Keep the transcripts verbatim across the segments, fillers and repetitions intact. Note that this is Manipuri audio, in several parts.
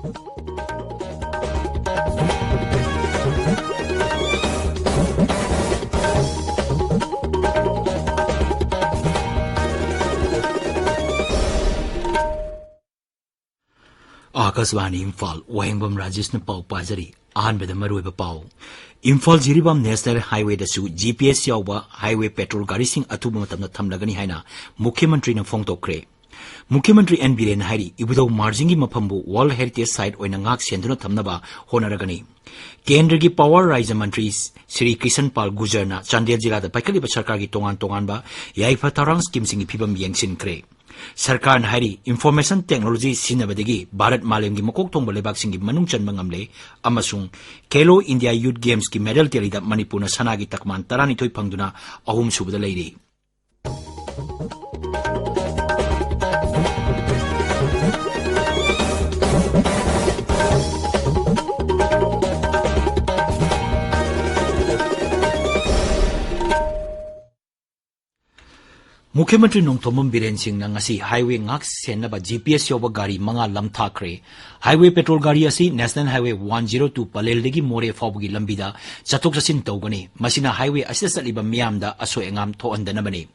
ꯑꯥꯀꯥꯁꯕꯥꯅꯤ ꯏꯝꯐꯥꯜ, ꯋꯥꯍꯦꯡꯕꯝ ꯔꯥꯖꯦꯁꯅ ꯄꯥꯎ ꯄꯥꯖꯔꯤ꯫ ꯑꯍꯥꯟꯕꯗ ꯃꯔꯨꯑꯣꯏꯕ ꯄꯥꯎ꯫ ꯏꯝꯐꯥꯜ ꯖꯤꯔꯤꯕꯥꯝ ꯅꯦꯁꯅꯦꯜ ꯍꯥꯏꯋꯦꯗꯁꯨ ꯖꯤ ꯄꯤ ꯑꯦꯁ ꯌꯥꯎꯕ ꯍꯥꯏꯋꯦ ꯄꯦꯇ꯭ꯔꯣꯜ ꯒꯥꯔꯤꯁꯤꯡ ꯑꯊꯨꯕ ꯃꯇꯝꯗ ꯊꯝꯂꯒꯅꯤ ꯍꯥꯏꯅ ꯃꯨꯈ꯭ꯌ ꯃꯟꯇ꯭ꯔꯤꯅ ꯐꯣꯡꯗꯣꯛꯈ꯭ꯔꯦ꯫ ꯃꯨꯈ꯭ꯌ ꯃꯟꯇ꯭ꯔꯤ ꯑꯦꯟ ꯕꯤꯔꯦꯟꯅ ꯍꯥꯏꯔꯤ, ꯏꯕꯨꯙꯧ ꯃꯥꯔꯖꯤꯡꯒꯤ ꯃꯐꯝꯕꯨ ꯋꯥꯔꯜꯗ ꯍꯦꯔꯤꯇꯦꯖ ꯁꯥꯏꯠ ꯑꯣꯏꯅ ꯉꯥꯛ ꯁꯦꯟꯗꯨꯅ ꯊꯝꯅꯕ ꯍꯣꯠꯅꯔꯒꯅꯤ꯫ ꯀꯦꯟꯗ꯭ꯔꯒꯤ ꯄꯥꯋꯔ ꯔꯥꯏꯖ꯭ꯌ ꯃꯟꯇ꯭ꯔꯤ ꯁ꯭ꯔꯤ ꯀ꯭ꯔꯤꯁꯟ ꯄꯥꯜ ꯒꯨꯖꯔꯅ ꯆꯥꯟꯗꯦꯜ ꯖꯤꯂꯥꯗ ꯄꯥꯏꯈꯠꯂꯤꯕ ꯁꯔꯀꯥꯔꯒꯤ ꯇꯣꯉꯥꯟ ꯇꯣꯉꯥꯟꯕ ꯌꯥꯏꯐ ꯊꯧꯔꯥꯡ ꯁ꯭ꯀꯤꯝꯁꯤꯡꯒꯤ ꯐꯤꯕꯝ ꯌꯦꯡꯁꯤꯟꯈ꯭ꯔꯦ꯫ ꯁꯔꯀꯥꯔꯅ ꯍꯥꯏꯔꯤ, ꯏꯟꯐꯣꯔꯃꯦꯁꯟ ꯇꯦꯛꯅꯣꯂꯣꯖꯤ ꯁꯤꯖꯤꯟꯅꯕꯗꯒꯤ ꯚꯥꯔꯠ ꯃꯥꯂꯦꯝꯒꯤ ꯃꯀꯣꯛ ꯊꯣꯡꯕ ꯂꯩꯕꯥꯛꯁꯤꯡꯒꯤ ꯃꯅꯨꯡ ꯆꯟꯕ ꯉꯝꯂꯦ ꯑꯃꯁꯨꯡ ꯈꯦꯂꯣ ꯏꯟꯗꯤꯌꯥ ꯌꯨꯊ ꯒꯦꯝꯁꯀꯤ ꯃꯦꯗꯜ ꯇꯦꯂꯤꯗ ꯃꯅꯤꯄꯨꯔꯅ ꯁꯅꯥꯒꯤ ꯇꯛꯃꯥꯟ ꯇꯔꯥꯅꯤꯊꯣꯏ ꯐꯪꯗꯨꯅ ꯑꯍꯨꯝꯁꯨꯕꯗ ꯂꯩꯔꯤ꯫ ꯃꯨꯈ꯭ꯌ ꯃꯟꯇ꯭ꯔꯤ ꯅꯣꯡꯊꯣꯝꯕꯝ ꯕꯤꯔꯦꯟ ꯁꯤꯡꯅ ꯉꯁꯤ ꯍꯥꯏꯋꯦ ꯉꯥꯛ ꯁꯦꯟꯅꯕ ꯖꯤ ꯄꯤ ꯑꯦꯁ ꯌꯥꯎꯕ ꯒꯥꯔꯤ ꯃꯉꯥ ꯂꯝꯊꯥꯈ꯭ꯔꯦ꯫ ꯍꯥꯏꯋꯦ ꯄꯦꯇ꯭ꯔꯣꯜ ꯒꯥꯔꯤ ꯑꯁꯤ national highway one zero two ꯄꯂꯦꯜꯗꯒꯤ ꯃꯣꯔꯦ ꯐꯥꯎꯕꯒꯤ ꯂꯝꯕꯤꯗ ꯆꯠꯊꯣꯛ ꯆꯠꯁꯤꯟ ꯇꯧꯒꯅꯤ꯫ ꯃꯁꯤꯅ ꯍꯥꯏꯋꯦ ꯑꯁꯤꯗ ꯆꯠꯂꯤꯕ ꯃꯤꯌꯥꯝꯗ ꯑꯁꯣꯏ ꯑꯉꯥꯝ ꯊꯣꯛꯍꯟꯗꯅꯕꯅꯤ꯫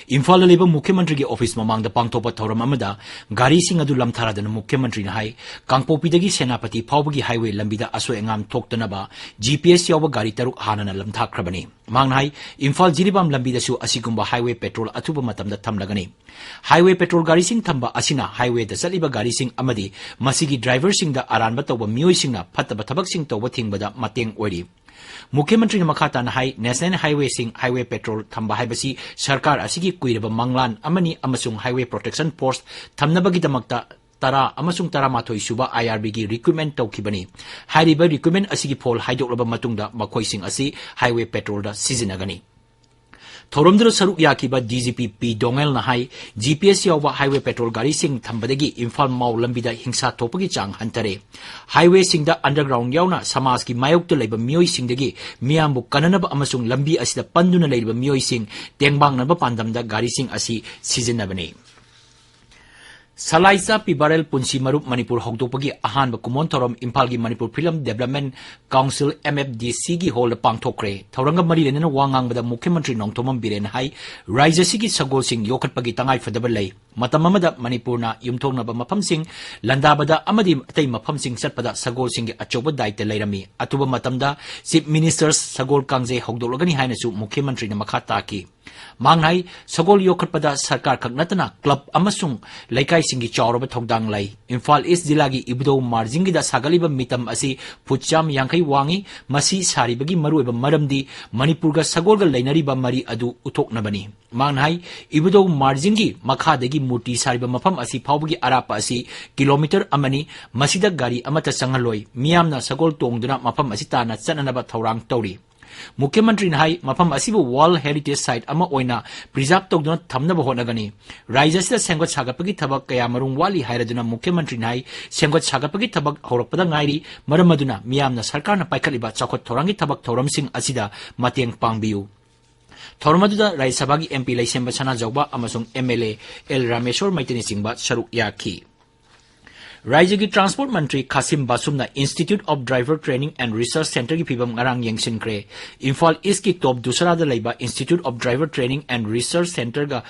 ꯏꯝꯐꯥꯜꯗ ꯂꯩꯕ ꯃꯨꯈ꯭ꯌ ꯃꯟꯇ꯭ꯔꯤꯒꯤ ꯑꯣꯐꯤꯁ ꯃꯃꯥꯡꯗ ꯄꯥꯡꯊꯣꯛꯄ ꯊꯧꯔꯝ ꯑꯃꯗ ꯒꯥꯔꯤꯁꯤꯡ ꯑꯗꯨ ꯂꯝꯊꯥꯔꯗꯨꯅ ꯃꯨꯈ꯭ꯌ ꯃꯟꯇ꯭ꯔꯤꯅ ꯍꯥꯏ, ꯀꯥꯡꯄꯣꯛꯄꯤꯗꯒꯤ ꯁꯦꯅꯥꯄꯇꯤ ꯐꯥꯎꯕꯒꯤ ꯍꯥꯏꯋꯦ ꯂꯝꯕꯤꯗ ꯑꯁꯣꯏ ꯑꯉꯥꯝ ꯊꯣꯛꯇꯅꯕ ꯖꯤ ꯄꯤ ꯑꯦꯁ ꯌꯥꯎꯕ ꯒꯥꯔꯤ ꯇꯔꯨꯛ ꯍꯥꯟꯅꯅ ꯂꯝꯊꯥꯈ꯭ꯔꯕꯅꯤ꯫ ꯃꯍꯥꯛꯅ ꯍꯥꯏ, ꯏꯝꯐꯥꯜ ꯖꯤꯔꯤꯕꯥꯝ ꯂꯝꯕꯤꯗꯁꯨ ꯑꯁꯤꯒꯨꯝꯕ ꯍꯥꯏꯋꯦ ꯄꯦꯇ꯭ꯔꯣꯜ ꯑꯊꯨꯕ ꯃꯇꯝꯗ ꯊꯝꯂꯒꯅꯤ꯫ ꯍꯥꯏꯋꯦ ꯄꯦꯇ꯭ꯔꯣꯜ ꯒꯥꯔꯤꯁꯤꯡ ꯊꯝꯕ ꯑꯁꯤꯅ ꯍꯥꯏꯋꯦꯗ ꯆꯠꯂꯤꯕ ꯒꯥꯔꯤꯁꯤꯡ ꯑꯃꯗꯤ ꯃꯁꯤꯒꯤ ꯗ꯭ꯔꯥꯏꯚꯔꯁꯤꯡꯗ ꯑꯔꯥꯟꯕ ꯇꯧꯕ ꯃꯤꯑꯣꯏꯁꯤꯡꯅ ꯐꯠꯇꯕ ꯊꯕꯛꯁꯤꯡ ꯇꯧꯕ ꯊꯤꯡꯕꯗ ꯃꯇꯦꯡ ꯑꯣꯏꯔꯤ꯫ ꯃꯨꯈ꯭ꯌ ꯃꯟꯇ꯭ꯔꯤꯅ ꯃꯈꯥ ꯇꯥꯅ ꯍꯥꯏ, ꯅꯦꯁꯅꯦꯜ ꯍꯥꯏꯋꯦꯁꯤꯡ ꯍꯥꯏꯋꯦ ꯄꯦꯇ꯭ꯔꯣꯜ ꯊꯝꯕ ꯍꯥꯏꯕꯁꯤ ꯁꯔꯀꯥꯔ ꯑꯁꯤꯒꯤ ꯀꯨꯏꯔꯕ ꯃꯪꯂꯥꯟ ꯑꯃꯅꯤ ꯑꯃꯁꯨꯡ ꯍꯥꯏꯋꯦ ꯄ꯭ꯔꯣꯇꯦꯛꯁꯟ ꯐꯣꯔꯁ ꯊꯝꯅꯕꯒꯤꯗꯃꯛꯇ ꯇꯔꯥ ꯑꯃꯁꯨꯡ ꯇꯔꯥꯃꯥꯊꯣꯏ ꯁꯨꯕ ꯑꯥꯏ ꯑꯥꯔ ꯕꯤꯒꯤ ꯔꯤꯀ꯭ꯔꯨꯠꯃꯦꯟ ꯇꯧꯈꯤꯕꯅꯤ꯫ ꯍꯥꯏꯔꯤꯕ ꯔꯤꯀ꯭ꯔꯨꯠꯃꯦꯟ ꯑꯁꯤꯒꯤ ꯐꯣꯜ ꯍꯥꯏꯗꯣꯛꯂꯕ ꯃꯇꯨꯡꯗ ꯃꯈꯣꯏꯁꯤꯡ ꯑꯁꯤ ꯍꯥꯏꯋꯦ ꯄꯦꯇ꯭ꯔꯣꯜꯗ ꯁꯤꯖꯤꯟꯅꯒꯅꯤ꯫ ꯊꯧꯔꯝꯗꯨꯗ ꯁꯔꯨꯛ ꯌꯥꯈꯤꯕ ꯗꯤ ꯖꯤ ꯄꯤ ꯄꯤ ꯗꯣꯉꯦꯜꯅ ꯍꯥꯏ, ꯖꯤ ꯄꯤ ꯑꯦꯁ ꯌꯥꯎꯕ ꯍꯥꯏꯋꯦ ꯄꯦꯇ꯭ꯔꯣꯜ ꯒꯥꯔꯤꯁꯤꯡ ꯊꯝꯕꯗꯒꯤ ꯏꯝꯐꯥꯜ ꯃꯥꯎ ꯂꯝꯕꯤꯗ ꯍꯤꯡꯁꯥ ꯊꯣꯛꯄꯒꯤ ꯆꯥꯡ ꯍꯟꯊꯔꯦ꯫ ꯍꯥꯏꯋꯦꯁꯤꯡꯗ ꯑꯟꯗꯔꯒ꯭ꯔꯥꯎꯟ ꯌꯥꯎꯅ ꯁꯃꯥꯖꯀꯤ ꯃꯥꯌꯣꯛꯇ ꯂꯩꯕ ꯃꯤꯑꯣꯏꯁꯤꯡꯗꯒꯤ ꯃꯤꯌꯥꯝꯕꯨ ꯀꯟꯅꯅꯕ ꯑꯃꯁꯨꯡ ꯂꯝꯕꯤ ꯑꯁꯤꯗ ꯄꯟꯗꯨꯅ ꯂꯩꯔꯤꯕ ꯃꯤꯑꯣꯏꯁꯤꯡ ꯇꯦꯡꯕꯥꯡꯅꯕ ꯄꯥꯟꯗꯝꯗ ꯒꯥꯔꯤꯁꯤꯡ ꯑꯁꯤ ꯁꯤꯖꯤꯟꯅꯕꯅꯤ꯫ ꯁꯂꯥꯏꯆꯥ ꯄꯤꯕꯥꯔꯦꯜ ꯄꯨꯟꯁꯤ ꯃꯔꯨꯞ ꯃꯅꯤꯄꯨꯔ ꯍꯧꯗꯣꯛꯄꯒꯤ ꯑꯍꯥꯟꯕ ꯀꯨꯝꯑꯣꯟ ꯊꯧꯔꯝ ꯏꯝꯐꯥꯜꯒꯤ Manipur film development council, M F D C, ꯒꯤ ꯍꯣꯜꯗ ꯄꯥꯡꯊꯣꯛꯈ꯭ꯔꯦ꯫ ꯊꯧꯔꯝꯒ ꯃꯔꯤ ꯂꯩꯅꯅ ꯋꯥ ꯉꯥꯡꯕꯗ ꯃꯨꯈ꯭ꯌ ꯃꯟꯇ꯭ꯔꯤ ꯅꯣꯡꯊꯣꯝꯕꯝ ꯕꯤꯔꯦꯟꯅ ꯍꯥꯏ, ꯔꯥꯖ꯭ꯌ ꯑꯁꯤꯒꯤ ꯁꯒꯣꯜꯁꯤꯡ ꯌꯣꯛꯈꯠꯄꯒꯤ ꯇꯉꯥꯏꯐꯗꯕ ꯂꯩ꯫ ꯃꯇꯝ ꯑꯃꯗ ꯃꯅꯤꯄꯨꯔꯅ ꯌꯨꯝꯊꯣꯡꯅꯕ ꯃꯐꯝꯁꯤꯡ ꯂꯥꯟꯗꯥꯕꯗ ꯑꯃꯗꯤ ꯑꯇꯩ ꯃꯐꯝꯁꯤꯡ ꯆꯠꯄꯗ ꯁꯒꯣꯜꯁꯤꯡꯒꯤ ꯑꯆꯧꯕ ꯗꯥꯏꯇ ꯂꯩꯔꯝꯃꯤ꯫ ꯑꯊꯨꯕ ꯃꯇꯝꯗ Chief Minister ꯁꯒꯣꯜ ꯀꯥꯡꯖꯩ ꯍꯧꯗꯣꯛꯂꯒꯅꯤ ꯍꯥꯏꯅꯁꯨ ꯃꯨꯈ꯭ꯌ ꯃꯟꯇ꯭ꯔꯤꯅ ꯃꯈꯥ ꯇꯥꯈꯤ꯫ ꯃꯍꯥꯛꯅ ꯍꯥꯏ, ꯁꯒꯣꯜ ꯌꯣꯛꯈꯠꯄꯗ ꯁꯔꯀꯥꯔ ꯈꯛ ꯅꯠꯇꯅ ꯀ꯭ꯂꯕ ꯑꯃꯁꯨꯡ ꯂꯩꯀꯥꯏꯁꯤꯡꯒꯤ ꯆꯥꯎꯔꯕ ꯊꯧꯗꯥꯡ ꯂꯩ꯫ ꯏꯝꯐꯥꯜ ꯏꯁ ꯖꯤꯂꯥꯒꯤ ꯏꯕꯨꯙꯧ ꯃꯥꯔꯖꯤꯡꯒꯤꯗ ꯁꯥꯒꯠꯂꯤꯕ ꯃꯤꯇꯝ ꯑꯁꯤ ꯐꯨꯠ ꯆꯥꯝ ꯌꯥꯡꯈꯩ ꯋꯥꯡꯏ꯫ ꯃꯁꯤ ꯁꯥꯔꯤꯕꯒꯤ ꯃꯔꯨꯑꯣꯏꯕ ꯃꯔꯝꯗꯤ ꯃꯅꯤꯄꯨꯔꯒ ꯁꯒꯣꯜꯒ ꯂꯩꯅꯔꯤꯕ ꯃꯔꯤ ꯑꯗꯨ ꯎꯠꯊꯣꯛꯅꯕꯅꯤ꯫ ꯃꯍꯥꯛꯅ ꯍꯥꯏ, ꯏꯕꯨꯙꯧ ꯃꯥꯔꯖꯤꯡꯒꯤ ꯃꯈꯥꯗꯒꯤ ꯃꯨꯔꯇꯤ ꯁꯥꯔꯤꯕ ꯃꯐꯝ ꯑꯁꯤ ꯐꯥꯎꯕꯒꯤ ꯑꯔꯥꯞꯄ ꯑꯁꯤ ꯀꯤꯂꯣꯃꯤꯇꯔ ꯑꯃꯅꯤ꯫ ꯃꯁꯤꯗ ꯒꯥꯔꯤ ꯑꯃꯠꯇ ꯆꯪꯍꯜꯂꯣꯏ꯫ ꯃꯤꯌꯥꯝꯅ ꯁꯒꯣꯜ ꯇꯣꯡꯗꯨꯅ ꯃꯐꯝ ꯑꯁꯤ ꯇꯥꯟꯅ ꯆꯠꯅꯅꯕ ꯊꯧꯔꯥꯡ ꯇꯧꯔꯤ꯫ ꯃꯨꯈ꯭ꯌ ꯃꯟꯇ꯭ꯔꯤꯅ ꯍꯥꯏ, ꯃꯐꯝ ꯑꯁꯤꯕꯨ World Heritage Site ꯑꯃ ꯑꯣꯏꯅ preserve ꯇꯧꯗꯨꯅ ꯊꯝꯅꯕ ꯍꯣꯠꯅꯒꯅꯤ꯫ ꯔꯥꯖ꯭ꯌ ꯑꯁꯤꯗ ꯁꯦꯝꯒꯠ ꯁꯥꯒꯠꯄꯒꯤ ꯊꯕꯛ ꯀꯌꯥ ꯃꯔꯨꯝ ꯋꯥꯠꯂꯤ ꯍꯥꯏꯔꯗꯨꯅ ꯃꯨꯈ꯭ꯌ ꯃꯟꯇ꯭ꯔꯤꯅ ꯍꯥꯏ, ꯁꯦꯝꯒꯠ ꯁꯥꯒꯠꯄꯒꯤ ꯊꯕꯛ ꯍꯧꯔꯛꯄꯗ ꯉꯥꯏꯔꯤ꯫ ꯃꯔꯝ ꯑꯗꯨꯅ ꯃꯤꯌꯥꯝꯅ ꯁꯔꯀꯥꯔꯅ ꯄꯥꯏꯈꯠꯂꯤꯕ ꯆꯥꯎꯈꯠ ꯊꯧꯔꯥꯡꯒꯤ ꯊꯕꯛ ꯊꯧꯔꯝꯁꯤꯡ ꯑꯁꯤꯗ ꯃꯇꯦꯡ ꯄꯥꯡꯕꯤꯌꯨ꯫ ꯊꯧꯔꯝ ꯑꯗꯨꯗ ꯔꯥꯖ꯭ꯌ ꯁꯚꯥꯒꯤ M P ꯂꯩꯁꯦꯝꯕ ꯁꯅꯥꯖꯥꯎꯕ ꯑꯃꯁꯨꯡ M L A L Rameshwor ꯃꯩꯇꯩꯅꯆꯤꯡꯕ ꯁꯔꯨꯛ ꯌꯥꯈꯤ꯫ ꯔꯥꯖ꯭ꯌꯒꯤ transport Mantri ꯈꯥꯁꯤꯝ ꯕꯥꯁꯨꯝꯅ Institute of Driver Training and Research Centreꯒꯤ ꯐꯤꯕꯝ ꯉꯔꯥꯡ ꯌꯦꯡꯁꯤꯟꯈ꯭ꯔꯦ꯫ ꯏꯝꯐꯥꯜ ꯏꯁꯀꯤ ꯇꯣꯞ ꯗꯨꯁꯥꯔꯥꯗ ꯂꯩꯕ Institute of Driver Training and Research Centreꯒ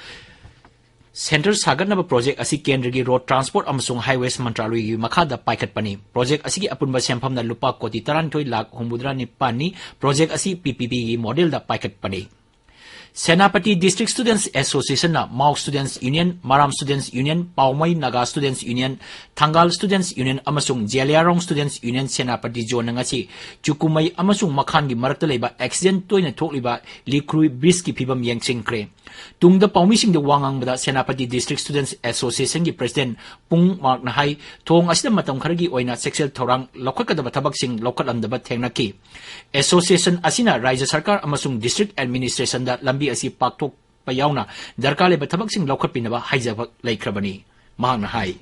Centre ꯁꯥꯒꯠꯅꯕ ꯄ꯭ꯔꯣꯖꯦꯛ ꯑꯁꯤ ꯀꯦꯟꯗ꯭ꯔꯒꯤ ꯔꯣꯗ ꯇ꯭ꯔꯥꯟꯁꯄꯣꯔꯠ ꯑꯃꯁꯨꯡ ꯍꯥꯏꯋꯦꯁ ꯃꯟꯇ꯭ꯔꯥꯂꯣꯏꯒꯤ ꯃꯈꯥꯗ ꯄꯥꯏꯈꯠꯄꯅꯤ꯫ ꯄ꯭ꯔꯣꯖꯦꯛ ꯑꯁꯤꯒꯤ ꯑꯄꯨꯟꯕ ꯁꯦꯟꯐꯝꯅ ꯂꯨꯄꯥ ꯀꯣꯇꯤ ꯇꯔꯥꯅꯤꯊꯣꯏ ꯂꯥꯈ ꯍꯨꯝꯐꯨꯇꯔꯥ ꯅꯤꯄꯥꯟꯅꯤ꯫ ꯄ꯭ꯔꯣꯖꯦꯛ ꯑꯁꯤ P P Pꯒꯤ ꯃꯣꯗꯦꯜꯗ ꯄꯥꯏꯈꯠꯄꯅꯤ꯫ ꯁꯦꯅꯥꯄꯇꯤ District Students Associationꯅ Mao Students Union, Maram Students Union, Paomei Naga Students Union, Thangal Students Union ꯑꯃꯁꯨꯡ ꯖꯦꯂꯤꯌꯥꯡꯔꯣꯡ Students Union ꯁꯦꯅꯥꯄꯇꯤ ꯖꯣꯟꯅ ꯉꯁꯤ ꯆꯨꯀꯨꯃꯩ ꯑꯃꯁꯨꯡ ꯃꯈꯥꯟꯒꯤ ꯃꯔꯛꯇ ꯂꯩꯕ ꯑꯦꯛꯁꯤꯗꯦꯟ ꯇꯣꯏꯅ ꯊꯣꯛꯂꯤꯕ ꯂꯤꯈ꯭ꯔꯨꯏ ꯕ꯭ꯔꯤꯖꯀꯤ ꯐꯤꯕꯝ ꯌꯦꯡꯁꯤꯟꯈ꯭ꯔꯦ꯫ ꯇꯨꯡꯗ ꯄꯥꯎꯃꯤꯁꯤꯡꯗ ꯋꯥ ꯉꯥꯡꯕꯗ ꯁꯦꯅꯥꯄꯇꯤ District Students Associationꯒꯤ President ꯄꯨꯡ ꯃꯥꯔꯛꯅ ꯍꯥꯏ, ꯊꯣꯡ ꯑꯁꯤꯗ ꯃꯇꯝ ꯈꯔꯒꯤ ꯑꯣꯏꯅ ꯆꯦꯛꯁꯤꯜ ꯊꯧꯔꯥꯡ ꯂꯧꯈꯠꯀꯗꯕ ꯊꯕꯛꯁꯤꯡ ꯂꯧꯈꯠꯂꯝꯗꯕ ꯊꯦꯡꯅꯈꯤ꯫ Association ꯑꯁꯤꯅ ꯔꯥꯖ꯭ꯌ ꯁꯔꯀꯥꯔ ꯑꯃꯁꯨꯡ District Administrationꯗ ꯂꯝꯕꯤ ꯑꯁꯤ ꯄꯥꯛꯊꯣꯛꯄ ꯌꯥꯎꯅ ꯗꯔꯀꯥꯔ ꯂꯩꯕ ꯊꯕꯛꯁꯤꯡ ꯂꯧꯈꯠꯄꯤꯅꯕ ꯍꯥꯏꯖꯕ ꯂꯩꯈ꯭ꯔꯕꯅꯤ꯫ ꯃꯍꯥꯛꯅ ꯍꯥꯏ,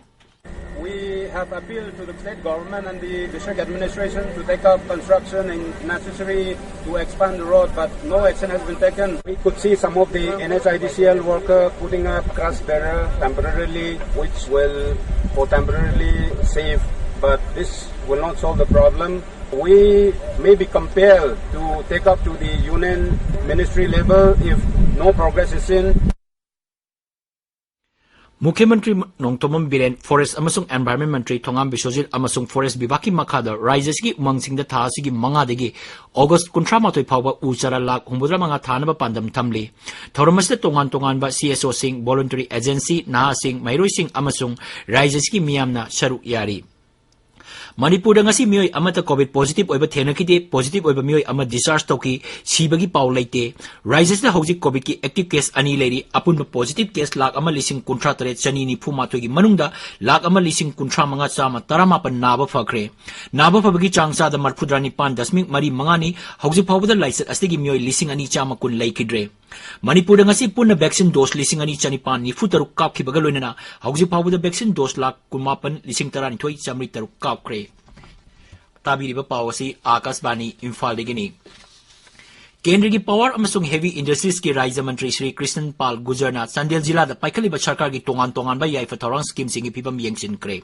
We I've appealed to the state government and the district administration to take up construction and necessary to expand the road, but no action has been taken. We could see some of the N H I D C L worker putting up crush barrier temporarily, which will for temporarily save, but this will not solve the problem. We may be compelled to take up to the union ministry level if no progress is seen. ꯃꯨꯈ꯭ꯌ ꯃꯟꯇ꯭ꯔꯤ ꯅꯣꯡꯊꯣꯝꯕꯝ ꯕꯤꯔꯦꯟ, ꯐꯣꯔꯦꯁ ꯑꯃꯁꯨꯡ ꯑꯦꯟꯚꯥꯏꯔꯟꯃꯦꯟ ꯃꯟꯇ꯭ꯔꯤ ꯊꯣꯉꯥꯝ ꯕꯤꯁ꯭ꯋꯖꯤꯠ ꯑꯃꯁꯨꯡ ꯐꯣꯔꯦꯁ ꯕꯤꯚꯥꯒꯀꯤ ꯃꯈꯥꯗ ꯔꯥꯖ꯭ꯌ ꯑꯁꯤꯒꯤ ꯎꯃꯪꯁꯤꯡꯗ ꯊꯥ ꯑꯁꯤꯒꯤ ꯃꯉꯥꯗꯒꯤ ꯑꯣꯒꯁ ꯀꯨꯟꯊ꯭ꯔꯥ ꯃꯥꯊꯣꯏ ꯐꯥꯎꯕ ꯎ ꯆꯥꯔꯥ ꯂꯥꯈ ꯍꯨꯝꯐꯨꯇꯔꯥ ꯃꯉꯥ ꯊꯥꯅꯕ ꯄꯥꯟꯗꯝ ꯊꯝꯂꯤ꯫ ꯊꯧꯔꯝ ꯑꯁꯤꯗ ꯇꯣꯉꯥꯟ ꯇꯣꯉꯥꯟꯕ ꯁꯤ ꯑꯦꯁ ꯑꯣꯁꯤꯡ, voluntary agency, ꯅꯍꯥꯁꯤꯡ, ꯃꯍꯩꯔꯣꯏꯁꯤꯡ ꯑꯃꯁꯨꯡ ꯔꯥꯖ꯭ꯌ ꯑꯁꯤꯒꯤ ꯃꯤꯌꯥꯝꯅ ꯁꯔꯨꯛ ꯌꯥꯔꯤ꯫ ꯃꯅꯤꯄꯨꯔꯗ ꯉꯁꯤ ꯃꯤꯑꯣꯏ ꯑꯃꯠꯇ ꯀꯣꯚꯤꯗ ꯄꯣꯖꯤꯇꯤꯚ ꯑꯣꯏꯕ ꯊꯦꯡꯅꯈꯤꯗꯦ꯫ ꯄꯣꯖꯤꯇꯤꯚ ꯑꯣꯏꯕ ꯃꯤꯑꯣꯏ ꯑꯃ ꯗꯤꯁꯆꯥꯔꯖ ꯇꯧꯈꯤ꯫ ꯁꯤꯕꯒꯤ ꯄꯥꯎ ꯂꯩꯇꯦ꯫ ꯔꯥꯖ꯭ꯌꯁꯤꯗ ꯍꯧꯖꯤꯛ ꯀꯣꯚꯤꯗꯀꯤ ꯑꯦꯛꯇꯤꯚ ꯀꯦꯁ ꯑꯅꯤ ꯂꯩꯔꯤ꯫ ꯑꯄꯨꯟꯕ ꯄꯣꯖꯤꯇꯤꯚ ꯀꯦꯁ ꯂꯥꯈ ꯑꯃ ꯂꯤꯁꯤꯡ ꯀꯨꯟꯊ꯭ꯔꯥ ꯇꯔꯦꯠ ꯆꯅꯤ ꯅꯤꯐꯨ ꯃꯥꯊꯣꯏꯒꯤ ꯃꯅꯨꯡꯗ ꯂꯥꯈ ꯑꯃ ꯂꯤꯁꯤꯡ ꯀꯨꯟꯊ꯭ꯔꯥ ꯃꯉꯥ ꯆꯥꯝꯃ ꯇꯔꯥꯃꯥꯄꯟ ꯅꯥꯕ ꯐꯈ꯭ꯔꯦ꯫ ꯅꯥꯕ ꯐꯕꯒꯤ ꯆꯥꯡ ꯆꯥꯗ ꯃꯔꯐꯨꯇꯔꯥ ꯅꯤꯄꯥꯟ ꯗꯁꯃꯤꯛ ꯃꯔꯤ ꯃꯉꯥꯅꯤ꯫ ꯍꯧꯖꯤꯛ ꯐꯥꯎꯕꯗ ꯂꯥꯏꯆꯠ ꯑꯁꯤꯗꯒꯤ ꯃꯤꯑꯣꯏ ꯂꯤꯁꯤꯡ ꯑꯅꯤ ꯆꯥꯝꯃ ꯀꯨꯟ ꯂꯩꯈꯤꯗ꯭ꯔꯦ꯫ ꯃꯅꯤꯄꯨꯔꯗ ꯉꯁꯤ ꯄꯨꯟꯅ ꯚꯦꯛꯁꯤꯟ ꯗꯣꯁ ꯂꯤꯁꯤꯡ ꯑꯅꯤ ꯆꯅꯤꯄꯥꯟ ꯅꯤꯐꯨ ꯇꯔꯨꯛ ꯀꯥꯞꯈꯤꯕꯒ ꯂꯣꯏꯅꯅ ꯍꯧꯖꯤꯛ ꯐꯥꯎꯕꯗ ꯚꯦꯛꯁꯤꯟ ꯗꯣꯁ ꯂꯥꯈ ꯀꯨꯟꯃꯥꯄꯟ ꯂꯤꯁꯤꯡ ꯇꯔꯥꯅꯤꯊꯣꯏ ꯆꯥꯃꯔꯤ ꯇꯔꯨꯛ ꯀꯥꯞꯈ꯭ꯔꯦ꯫ ꯇꯥꯕꯤꯔꯤꯕ ꯄꯥꯎ ꯑꯁꯤ ꯑꯥꯀꯥꯁꯕꯥꯅꯤ ꯏꯝꯐꯥꯜꯗꯒꯤꯅꯤ꯫ ꯀꯦꯟꯗ꯭ꯔꯒꯤ ꯄꯥꯋꯔ ꯑꯃꯁꯨꯡ ꯍꯦꯚꯤ ꯏꯟꯗꯁꯇ꯭ꯔꯤꯁꯀꯤ ꯔꯥꯖ꯭ꯌ ꯃꯟꯇ꯭ꯔꯤ ꯁ꯭ꯔꯤ ꯀ꯭ꯔꯤꯁꯟ ꯄꯥꯜ ꯒꯨꯖꯔꯅ ꯆꯥꯟꯗꯦꯜ ꯖꯤꯂꯥꯗ ꯄꯥꯏꯈꯠꯂꯤꯕ ꯁꯔꯀꯥꯔꯒꯤ ꯇꯣꯉꯥꯟ ꯇꯣꯉꯥꯟꯕ ꯌꯥꯏꯐ ꯊꯧꯔꯥꯡ ꯁ꯭ꯀꯤꯝꯁꯤꯡꯒꯤ ꯐꯤꯕꯝ ꯌꯦꯡꯁꯤꯟꯈ꯭ꯔꯦ꯫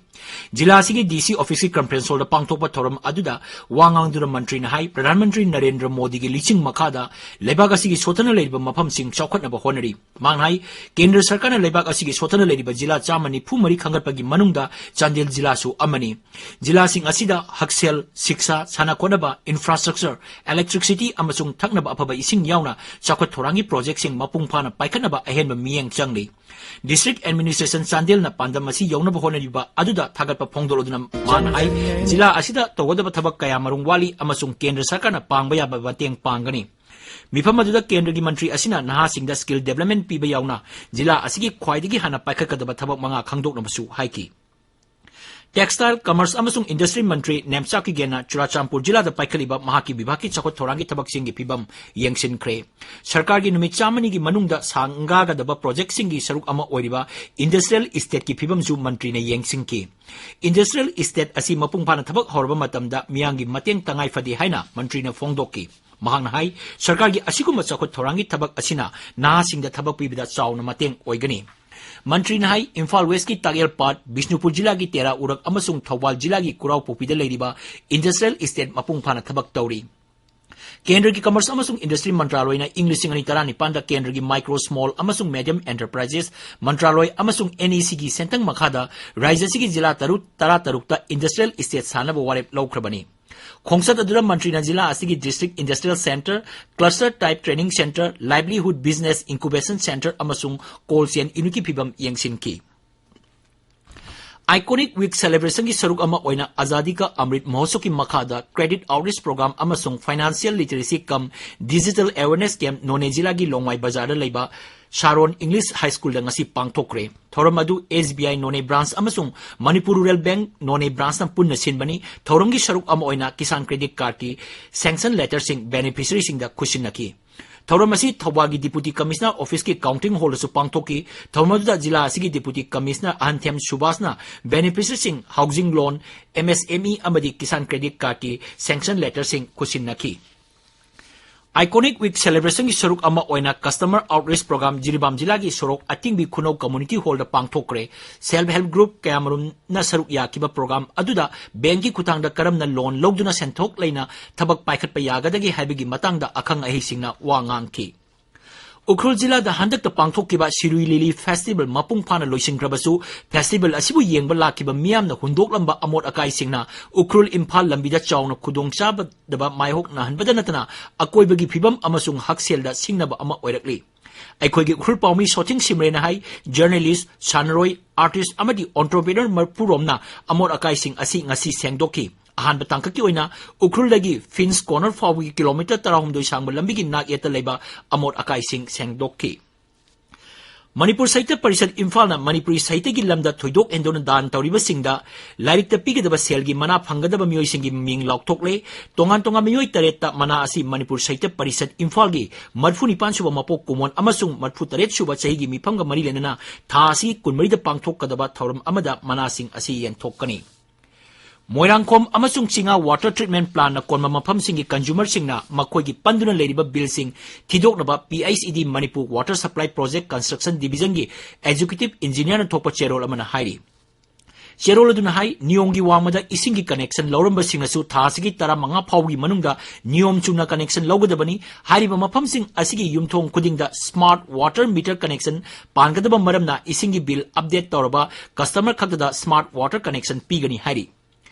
ꯖꯤꯂꯥ ꯑꯁꯤꯒꯤ ꯗꯤ ꯁꯤ ꯑꯣꯐꯤꯁꯀꯤ ꯀꯟꯐꯔꯦꯟꯁ ꯍꯣꯜꯗ ꯄꯥꯡꯊꯣꯛꯄ ꯊꯧꯔꯝ ꯑꯗꯨꯗ ꯋꯥ ꯉꯥꯡꯗꯨꯅ ꯃꯟꯇ꯭ꯔꯤꯅ ꯍꯥꯏ, ꯄ꯭ꯔꯙꯥꯟ ꯃꯟꯇ꯭ꯔꯤ ꯅꯔꯦꯟꯗ꯭ꯔ ꯃꯣꯗꯤꯒꯤ ꯂꯤꯆꯤꯡ ꯃꯈꯥꯗ ꯂꯩꯕꯥꯛ ꯑꯁꯤꯒꯤ ꯁꯣꯠꯊꯅ ꯂꯩꯔꯤꯕ ꯃꯐꯝꯁꯤꯡ ꯆꯥꯎꯈꯠꯅꯕ ꯍꯣꯠꯅꯔꯤ꯫ ꯃꯍꯥꯛꯅ ꯍꯥꯏ, ꯀꯦꯟꯗ꯭ꯔ ꯁꯔꯀꯥꯔꯅ ꯂꯩꯕꯥꯛ ꯑꯁꯤꯒꯤ ꯁꯣꯠꯊꯅ ꯂꯩꯔꯤꯕ ꯖꯤꯂꯥ ꯆꯥꯝꯃ ꯅꯤꯐꯨ ꯃꯔꯤ ꯈꯟꯒꯠꯄꯒꯤ ꯃꯅꯨꯡꯗ ꯆꯥꯟꯗꯦꯜ ꯖꯤꯂꯥꯁꯨ ꯑꯃꯅꯤ꯫ ꯖꯤꯂꯥꯁꯤꯡ ꯑꯁꯤꯗ ꯍꯛꯁꯦꯜ, ꯁꯤꯛꯁꯥ, ꯁꯥꯟꯅ ꯈꯣꯠꯅꯕ, ꯏꯟꯐ꯭ꯔꯥꯁ꯭ꯇ꯭ꯔꯛꯆꯔ, ꯏꯂꯦꯛꯇ꯭ꯔꯤꯛꯁꯤꯇꯤ ꯑꯃꯁꯨꯡ ꯊꯛꯅꯕ ꯑꯐꯕ ꯏꯁꯤꯡ ꯌꯥꯎꯅ ꯆꯥꯎꯈꯠ ꯊꯧꯔꯥꯡꯒꯤ ꯄ꯭ꯔꯣꯖꯦꯛꯁꯤꯡ ꯃꯄꯨꯡ ꯐꯥꯅ ꯄꯥꯏꯈꯠꯅꯕ ꯑꯍꯦꯟꯕ ꯃꯤꯠꯌꯦꯡ ꯆꯪꯂꯤ꯫ ꯗꯤꯁꯇ꯭ꯔꯤꯛ ꯑꯦꯗꯃꯤꯅꯤꯁꯇ꯭ꯔꯦꯁꯟ ꯆꯥꯟꯗꯦꯜꯅ ꯄꯥꯟꯗꯝ ꯑꯁꯤ ꯌꯧꯅꯕ ꯍꯣꯠꯅꯔꯤꯕ ꯑꯗꯨꯗ ꯊꯥꯒꯠꯄ ꯐꯣꯡꯗꯣꯛꯂꯗꯨꯅ ꯃꯥꯅ ꯍꯥꯏ, ꯖꯤꯂꯥ ꯑꯁꯤꯗ ꯇꯧꯒꯗꯕ ꯊꯕꯛ ꯀꯌꯥ ꯃꯔꯨꯝ ꯋꯥꯠꯂꯤ ꯑꯃꯁꯨꯡ ꯀꯦꯟꯗ꯭ꯔ ꯁꯔꯀꯥꯔꯅ ꯄꯥꯡꯕ ꯌꯥꯕ ꯃꯇꯦꯡ ꯄꯥꯡꯒꯅꯤ꯫ ꯃꯤꯐꯝ ꯑꯗꯨꯗ ꯀꯦꯟꯗ꯭ꯔꯒꯤ ꯃꯟꯇ꯭ꯔꯤ ꯑꯁꯤꯅ ꯅꯍꯥꯁꯤꯡꯗ ꯁ꯭ꯀꯤꯜ ꯗꯦꯕꯂꯞꯃꯦꯟ ꯄꯤꯕ ꯌꯥꯎꯅ ꯖꯤꯂꯥ ꯑꯁꯤꯒꯤ ꯈ꯭ꯋꯥꯏꯗꯒꯤ ꯍꯥꯟꯅ ꯄꯥꯏꯈꯠꯀꯗꯕ ꯊꯕꯛ ꯃꯉꯥ ꯈꯪꯗꯣꯛꯅꯕꯁꯨ ꯍꯥꯏꯈꯤ꯫ Textile, Commerce ꯑꯃꯁꯨꯡ Industry ꯃꯟꯇ꯭ꯔꯤ ꯅꯦꯝꯆꯥ ꯀꯤꯒꯦꯟꯅ ꯆꯨꯔꯥꯆꯥꯟꯄꯨꯔ ꯖꯤꯂꯥꯗ ꯄꯥꯏꯈꯠꯂꯤꯕ ꯃꯍꯥꯛꯀꯤ ꯕꯤꯚꯥꯒꯀꯤ ꯆꯥꯎꯈꯠ ꯊꯧꯔꯥꯡꯒꯤ ꯊꯕꯛꯁꯤꯡꯒꯤ ꯐꯤꯕꯝ ꯌꯦꯡꯁꯤꯟꯈ꯭ꯔꯦ꯫ ꯁꯔꯀꯥꯔꯒꯤ ꯅꯨꯃꯤꯠ ꯆꯥꯝꯃꯅꯤꯒꯤ ꯃꯅꯨꯡꯗ ꯁꯪꯒꯥꯒꯗꯕ ꯄ꯭ꯔꯣꯖꯦꯛꯁꯤꯡꯒꯤ ꯁꯔꯨꯛ ꯑꯃ ꯑꯣꯏꯔꯤꯕ Industrial Estateꯀꯤ ꯐꯤꯕꯝꯁꯨ ꯃꯟꯇ꯭ꯔꯤꯅ ꯌꯦꯡꯁꯤꯟꯈꯤ꯫ Industrial Estate ꯑꯁꯤ ꯃꯄꯨꯡ ꯐꯥꯅ ꯊꯕꯛ ꯍꯧꯔꯕ ꯃꯇꯝꯗ ꯃꯤꯌꯥꯝꯒꯤ ꯃꯇꯦꯡ ꯇꯉꯥꯏ ꯐꯗꯦ ꯍꯥꯏꯅ ꯃꯟꯇ꯭ꯔꯤꯅ ꯐꯣꯡꯗꯣꯛꯈꯤ꯫ ꯃꯍꯥꯛꯅ ꯍꯥꯏ, ꯁꯔꯀꯥꯔꯒꯤ ꯑꯁꯤꯒꯨꯝꯕ ꯆꯥꯎꯈꯠ ꯊꯧꯔꯥꯡꯒꯤ ꯊꯕꯛ ꯑꯁꯤꯅ ꯅꯍꯥꯁꯤꯡꯗ ꯊꯕꯛ ꯄꯤꯕꯗ ꯆꯥꯎꯅ ꯃꯇꯦꯡ ꯑꯣꯏꯒꯅꯤ꯫ ꯃꯟꯇ꯭ꯔꯤꯅ ꯍꯥꯏ, ꯏꯝꯐꯥꯜ ꯋꯦꯁꯀꯤ ꯇꯥꯛꯌꯦꯜ ꯄꯥꯠ, ꯕꯤꯁꯅꯨꯄꯨꯔ ꯖꯤꯂꯥꯒꯤ ꯇꯦꯔꯥ ꯎꯔꯛ ꯑꯃꯁꯨꯡ ꯊꯧꯕꯥꯜ ꯖꯤꯂꯥꯒꯤ ꯀꯨꯔꯥꯎꯄꯨꯄꯤꯗ ꯂꯩꯔꯤꯕ Industrial Estate ꯃꯄꯨꯡ ꯐꯥꯅ ꯊꯕꯛ ꯇꯧꯔꯤ꯫ ꯀꯦꯟꯗ꯭ꯔꯒꯤ Commerce ꯑꯃꯁꯨꯡ Industry ꯃꯟꯇ꯭ꯔꯥꯂꯣꯏꯅ ꯏꯪ ꯂꯤꯁꯤꯡ ꯑꯅꯤ ꯇꯔꯥꯅꯤꯄꯥꯟꯗ ꯀꯦꯟꯗ꯭ꯔꯒꯤ Micro, Small ꯑꯃꯁꯨꯡ Medium Enterprises ꯃꯟꯇ꯭ꯔꯥꯂꯣꯏ ꯑꯃꯁꯨꯡ NECꯒꯤ ꯁꯦꯟꯊꯪ ꯃꯈꯥꯗ ꯔꯥꯖ꯭ꯌ ꯑꯁꯤꯒꯤ ꯖꯤꯂꯥ ꯇꯔꯨꯛ, ꯇꯔꯥꯇꯔꯨꯛꯇ Industrial Estate ꯁꯥꯅꯕ ꯋꯥꯔꯦꯞ ꯂꯧꯈ꯭ꯔꯕꯅꯤ꯫ ꯈꯣꯡꯆꯠ ꯑꯗꯨꯗ ꯃꯟꯇ꯭ꯔꯤꯅ ꯖꯤꯂꯥ ꯑꯁꯤꯒꯤ District Industrial Centre, Cluster Type Training Centre, Livelihood Business Incubation Centre ꯑꯃꯁꯨꯡ Cold Chain Unitꯀꯤ ꯐꯤꯕꯝ ꯌꯦꯡꯁꯤꯟꯈꯤ꯫ Iconic Week Celebrationꯒꯤ ꯁꯔꯨꯛ ꯑꯃ ꯑꯣꯏꯅ Azadi Ka Amrit Mahotsavꯒꯤ ꯃꯈꯥꯗ Credit Outreach Program ꯑꯃꯁꯨꯡ Financial Literacy cum Digital Awareness Camp ꯅꯣꯅꯦ ꯖꯤꯂꯥꯒꯤ ꯂꯣꯡꯃꯥꯏ ꯕꯖꯥꯔꯗ ꯂꯩꯕ ꯁꯥꯔꯣꯟ English High Schoolꯗ ꯉꯁꯤ ꯄꯥꯡꯊꯣꯛꯈ꯭ꯔꯦ꯫ ꯊꯧꯔꯝ ꯑꯗꯨ SBI ꯅꯣꯅꯦ Branch ꯑꯃꯁꯨꯡ Manipur Rural Bank ꯅꯣꯅꯦ Branchꯅ ꯄꯨꯟꯅ ꯁꯤꯟꯕꯅꯤ꯫ ꯊꯧꯔꯝꯒꯤ ꯁꯔꯨꯛ ꯑꯃ ꯑꯣꯏꯅ Kisan Credit Cardꯀꯤ sanction letterꯁꯤꯡ beneficiaryꯁꯤꯡꯗ ꯈꯨꯠꯁꯤꯟꯅꯈꯤ꯫ ꯊꯧꯔꯝ ꯑꯁꯤ ꯊꯧꯕꯥꯜꯒꯤ Deputy Commissioner Officeꯀꯤ Counting Hallꯗꯁꯨ ꯄꯥꯡꯊꯣꯛꯈꯤ꯫ ꯊꯧꯔꯝ ꯑꯗꯨꯗ ꯖꯤꯂꯥ ꯑꯁꯤꯒꯤ Deputy Commissioner ꯑꯍꯟꯊꯦꯝ ꯁꯨꯕꯥꯁꯅ beneficiaryꯁꯤꯡ housing loan, MSME ꯑꯃꯗꯤ Kisan Credit Cardꯀꯤ sanction letterꯁꯤꯡ ꯈꯨꯠꯁꯤꯟꯅꯈꯤ꯫ Iconic Week Celebrationꯒꯤ ꯁꯔꯨꯛ ꯑꯃ ꯑꯣꯏꯅ Customer Outreach Program ꯖꯤꯔꯤꯕꯥꯝ ꯖꯤꯂꯥꯒꯤ ꯁꯣꯔꯣꯛ ꯑꯇꯤꯡꯕꯤ ꯈꯨꯅꯧ Community Hallꯗ ꯄꯥꯡꯊꯣꯛꯈ꯭ꯔꯦ꯫ Self Help Group ꯀꯌꯥꯃꯔꯨꯝꯅ ꯁꯔꯨꯛ ꯌꯥꯈꯤꯕ program ꯑꯗꯨꯗ bankꯀꯤ ꯈꯨꯠꯊꯥꯡꯗ ꯀꯔꯝꯅ loan ꯂꯧꯗꯨꯅ ꯁꯦꯟꯊꯣꯛ ꯂꯩꯅ ꯊꯕꯛ ꯄꯥꯏꯈꯠꯄ ꯌꯥꯒꯗꯒꯦ ꯍꯥꯏꯕꯒꯤ ꯃꯇꯥꯡꯗ ꯑꯈꯪ ꯑꯍꯩꯁꯤꯡꯅ ꯋꯥ ꯉꯥꯡꯈꯤ꯫ ꯎꯈ꯭ꯔꯨꯜ ꯖꯤꯂꯥꯗ ꯍꯟꯗꯛꯇ ꯄꯥꯡꯊꯣꯛꯈꯤꯕ ꯁꯤꯔꯨꯏ ꯂꯤꯂꯤ festival ꯃꯄꯨꯡ ꯐꯥꯅ ꯂꯣꯏꯁꯤꯟꯈ꯭ꯔꯕꯁꯨ, festival ꯑꯁꯤꯕꯨ ꯌꯦꯡꯕ ꯂꯥꯛꯈꯤꯕ ꯃꯤꯌꯥꯝꯅ ꯍꯨꯟꯗꯣꯛꯂꯝꯕ ꯑꯃꯣꯠ ꯑꯀꯥꯏꯁꯤꯡꯅ ꯎꯈ꯭ꯔꯨꯜ ꯏꯝꯐꯥꯜ ꯂꯝꯕꯤꯗ ꯆꯥꯎꯅ ꯈꯨꯗꯣꯡꯆꯥꯗꯕ ꯃꯥꯌꯣꯛꯅꯍꯟꯕꯗ ꯅꯠꯇꯅ ꯑꯀꯣꯏꯕꯒꯤ ꯐꯤꯕꯝ ꯑꯃꯁꯨꯡ ꯍꯛꯁꯦꯜꯗ ꯁꯤꯡꯅꯕ ꯑꯃ ꯑꯣꯏꯔꯛꯂꯤ꯫ ꯑꯩꯈꯣꯏꯒꯤ ꯎꯈ꯭ꯔꯨꯜ ꯄꯥꯎꯃꯤ ꯁꯣꯊꯤꯡ ꯁꯤꯝꯔꯦꯅ ꯍꯥꯏ, journalist, ꯁꯥꯟꯅꯔꯣꯏ, artist ꯑꯃꯗꯤ entrepreneur ꯃꯔꯐꯨꯔꯣꯝꯅ ꯑꯃꯣꯠ ꯑꯀꯥꯏꯁꯤꯡ ꯑꯁꯤ ꯉꯁꯤ ꯁꯦꯡꯗꯣꯛꯈꯤ꯫ ꯑꯍꯥꯟꯕ ꯇꯥꯡꯀꯛꯀꯤ ꯑꯣꯏꯅ ꯎꯈ꯭ꯔꯨꯜꯗꯒꯤ Phince Corner ꯐꯥꯎꯕꯒꯤ kilometre ꯇꯔꯥꯍꯨꯝꯗꯣꯏ ꯁꯥꯡꯕ ꯂꯝꯕꯤꯒꯤ ꯅꯥꯛ ꯌꯦꯠꯇ ꯂꯩꯕ ꯑꯃꯣꯠ ꯑꯀꯥꯏꯁꯤꯡ ꯁꯦꯡꯗꯣꯛꯈꯤ꯫ ꯃꯅꯤꯄꯨꯔ ꯁꯥꯍꯤꯇ꯭ꯌ ꯄꯔꯤꯁꯠ ꯏꯝꯐꯥꯜꯅ ꯃꯅꯤꯄꯨꯔꯤ ꯁꯥꯍꯤꯇ꯭ꯌꯒꯤ ꯂꯝꯗ ꯊꯣꯏꯗꯣꯛ ꯍꯦꯟꯗꯣꯛꯅ ꯗꯥꯟ ꯇꯧꯔꯤꯕꯁꯤꯡꯗ ꯂꯥꯏꯔꯤꯛꯇ ꯄꯤꯒꯗꯕ ꯁꯦꯜꯒꯤ ꯃꯅꯥ ꯐꯪꯒꯗꯕ ꯃꯤꯑꯣꯏꯁꯤꯡꯒꯤ ꯃꯤꯡ ꯂꯥꯎꯊꯣꯛꯂꯦ꯫ ꯇꯣꯉꯥꯟ ꯇꯣꯉꯥꯟꯕ ꯃꯤꯑꯣꯏ ꯇꯔꯦꯠꯇ ꯃꯅꯥ ꯑꯁꯤ ꯃꯅꯤꯄꯨꯔ ꯁꯥꯍꯤꯇ꯭ꯌ ꯄꯔꯤꯁꯠ ꯏꯝꯐꯥꯜꯒꯤ ꯃꯔꯤꯐꯨ ꯅꯤꯄꯥꯟ ꯁꯨꯕ ꯃꯄꯣꯛ ꯀꯨꯝꯑꯣꯟ ꯑꯃꯁꯨꯡ ꯃꯔꯤꯐꯨ ꯇꯔꯦꯠ ꯁꯨꯕ ꯆꯍꯤꯒꯤ ꯃꯤꯐꯝꯒ ꯃꯔꯤ ꯂꯩꯅꯅ ꯊꯥ ꯑꯁꯤꯒꯤ ꯀꯨꯟꯃꯔꯤꯗ ꯄꯥꯡꯊꯣꯛꯀꯗꯕ ꯊꯧꯔꯝ ꯑꯃꯗ ꯃꯅꯥꯁꯤꯡ ꯑꯁꯤ ꯌꯦꯟꯊꯣꯛꯀꯅꯤ꯫ ꯃꯣꯏꯔꯥꯡꯈꯣꯝ ꯑꯃꯁꯨꯡ ꯆꯤꯉꯥ water treatment plantꯅ ꯀꯣꯟꯕ ꯃꯐꯝꯁꯤꯡꯒꯤ consumerꯁꯤꯡꯅ ꯃꯈꯣꯏꯒꯤ ꯄꯟꯗꯨꯅ ꯂꯩꯔꯤꯕ billꯁꯤꯡ ꯊꯤꯗꯣꯛꯅꯕ P H E D Manipur Water Supply Project Construction Divisionꯒꯤ executive engineerꯅ ꯊꯣꯛꯄ ꯆꯦꯔꯣꯜ ꯑꯃꯅ ꯍꯥꯏꯔꯤ꯫ ꯆꯦꯔꯣꯜ ꯑꯗꯨꯅ ꯍꯥꯏ, ꯅꯤꯌꯣꯝꯒꯤ ꯋꯥꯡꯃꯗ ꯏꯁꯤꯡꯒꯤ connection ꯂꯧꯔꯝꯕꯁꯤꯡꯅꯁꯨ ꯊꯥ ꯑꯁꯤꯒꯤ ꯇꯔꯥꯃꯉꯥ ꯐꯥꯎꯒꯤ ꯃꯅꯨꯡꯗ ꯅꯤꯌꯣꯝ ꯆꯨꯝꯅ connection ꯂꯧꯒꯗꯕꯅꯤ꯫ ꯍꯥꯏꯔꯤꯕ ꯃꯐꯝꯁꯤꯡ ꯑꯁꯤꯒꯤ ꯌꯨꯝꯊꯣꯡ ꯈꯨꯗꯤꯡꯗ smart water meter connection ꯄꯥꯟꯒꯗꯕ ꯃꯔꯝꯅ ꯏꯁꯤꯡꯒꯤ bill update ꯇꯧꯔꯕ customer ꯈꯛꯇꯗ smart water connection ꯄꯤꯒꯅꯤ ꯍꯥꯏꯔꯤ꯫